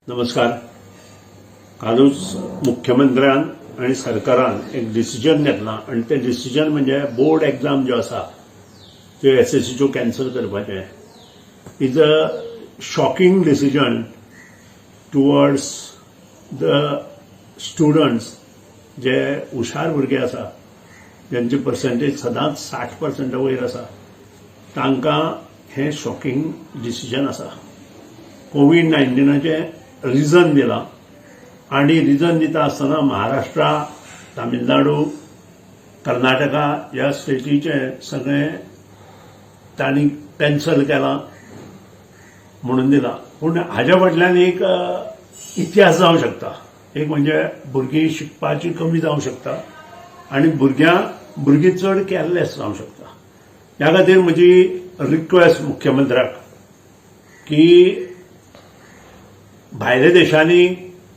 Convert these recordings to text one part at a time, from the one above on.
नमस्कार. कालूच मुख्यमंत्र्यान आनी सरकारान एक डिसिजन घेतलां आनी तें डिसिजन म्हणजे बोर्ड एग्जाम ज्यो आसा त्यो एसएससीच्यो कॅन्सल करपाचें is a shocking decision towards the students, जे हुशार भुरगे आसा, ज्यांची पर्संटेज सदांच 60 पर्संटा वयर आसा, तांकां हें शॉकिंग डिसिजन आसा. कोवीड 19चें रिजन दिलां आनी रिजन दिता आसतना महाराष्ट्रा, तामिळनाडू, कर्नाटका ह्या स्टेटीचें सगळें तांणी कॅन्सल केलां म्हणून दिलां. पूण हाज्या फाटल्यान एक इतिहास जावं शकता. एक म्हणजे भुरगीं शिकपाची कमी जावं शकता आनी भुरगीं चड कॅरलेस जावं शकता. ह्या खातीर म्हजी रिक्वेस्ट मुख्यमंत्र्याक की भायल्या देशांनी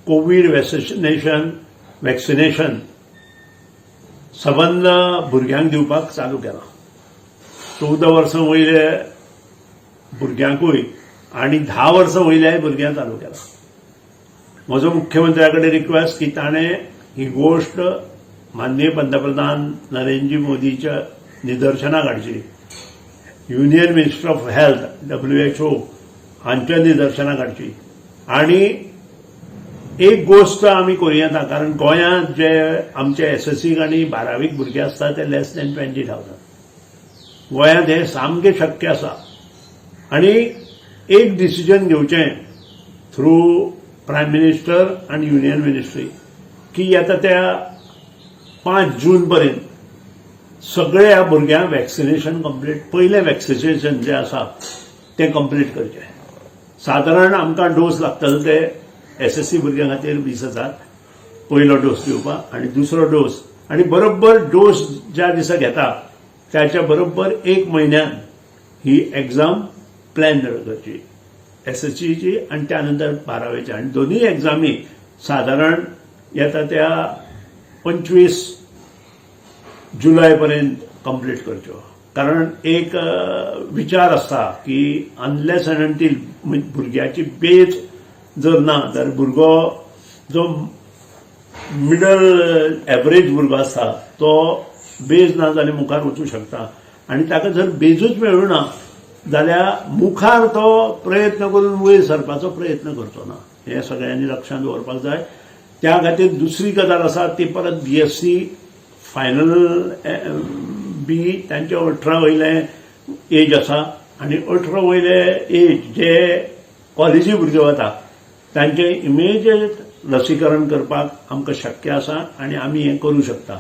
कोवीड वॅक्सिनेशन सबंद भुरग्यांक दिवपाक चालू केलां, 14 वर्सां वयले भुरग्यांकूय आनी 10 वर्सां वयल्याय भुरग्यांक चालू केलां. म्हजो मुख्यमंत्र्या कडेन रिक्वेस्ट की ताणें ही गोश्ट माननीय पंतप्रधान नरेंद्र मोदीच्या निदर्शनाक हाडची, union minister of health, WHO हांच्या निदर्शनाक हाडची आनी एक गोश्ट आमी करूं येता, कारण गोंयांत जे आमचे एसएससीक आनी बारावीक भुरगे आसता ते लेस दॅन 20,000. गोंयांत हें सामकें शक्य आसा आनी एक डिसिजन घेवचें थ्रू प्रायम मिनिस्टर आनी युनियन मिनिस्ट्री की येता त्या 5 जून पर्यंत सगळे ह्या भुरग्यांक वॅक्सिनेशन कंप्लीट, पयलें वॅक्सिनेशन जें आसा तें कंप्लीट करचें. सादारण आमकां डोस लागतले ते एसएससी भुरग्यां खातीर 20,000 पयलो डोस दिवपाक आनी दुसरो डोस आनी बरोबर डोस ज्या दिसा घेता त्याच्या बरोबर एक म्हयन्यान ही एग्जाम प्लॅन करची, एसएससीची आनी त्यानंतर बारावेची. आनी दोनूय एग्जामी सादारण येता त्या 25 जुलय पर्यंत कंप्लीट करच्यो, कारण एक विचार आसता की अनलेस अँड अंटील भुरग्याची बेज जर ना जाल्यार भुरगो जो मिडल एवरेज भुरगो आसता तो बेज ना जाल्यार मुखार वचूं शकता आनी ताका जर बेजूच मेळूना जाल्यार मुखार तो प्रयत्न करून वयर सरपाचो प्रयत्न करचो ना. हें सगळ्यांनी लक्षांत दवरपाक जाय. त्या खातीर दुसरी गजाल आसा ती परत बीएससी फायनल बी तांचे 18 वयले एज आसा आनी 18 वयले एज जे कॉलेजी भुरगे वता तांचे इमिजिएट लसीकरण करपाक आमकां शक्य आसा आनी आमी हें करूं शकता.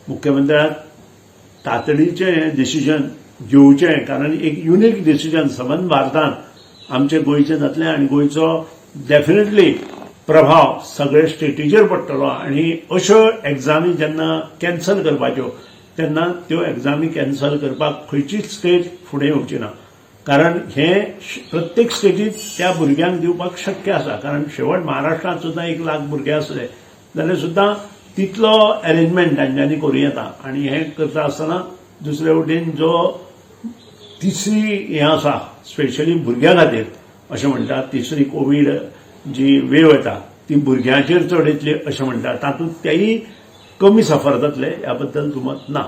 मुख्यमंत्र्याक तातडीचें डिसिजन घेवचें, कारण एक युनीक डिसिजन सबंद भारतांत आमचे गोंयचें जातलें आनी गोंयचो डेफिनेटली प्रभाव सगळे स्टेटीचेर पडटलो. आनी अश्यो एग्जामी जेन्ना कॅन्सल करपाच्यो तेन्ना त्यो एग्जामी कॅन्सल करपाक खंयचीच स्टेट फुडें येवची ना, कारण हे प्रत्येक स्टेटीत त्या भुरग्यांक दिवपाक शक्य आसा. कारण शेवट महाराष्ट्रांत सुद्दां 1 लाख भुरगे आसले जाल्यार सुद्दां तितलो अरेंजमेंट तांच्यांनी करूं येता. आनी हें करता आसतना दुसरे वटेन जो तिसरी हें आसा, स्पेशली भुरग्यां खातीर अशें म्हणटात, तिसरी कोवीड जी वेव येता ती भुरग्यांचेर चड येतली अशें म्हणटात, तातूंत तेय कमी सफर जातले ह्या बद्दल दुमत ना.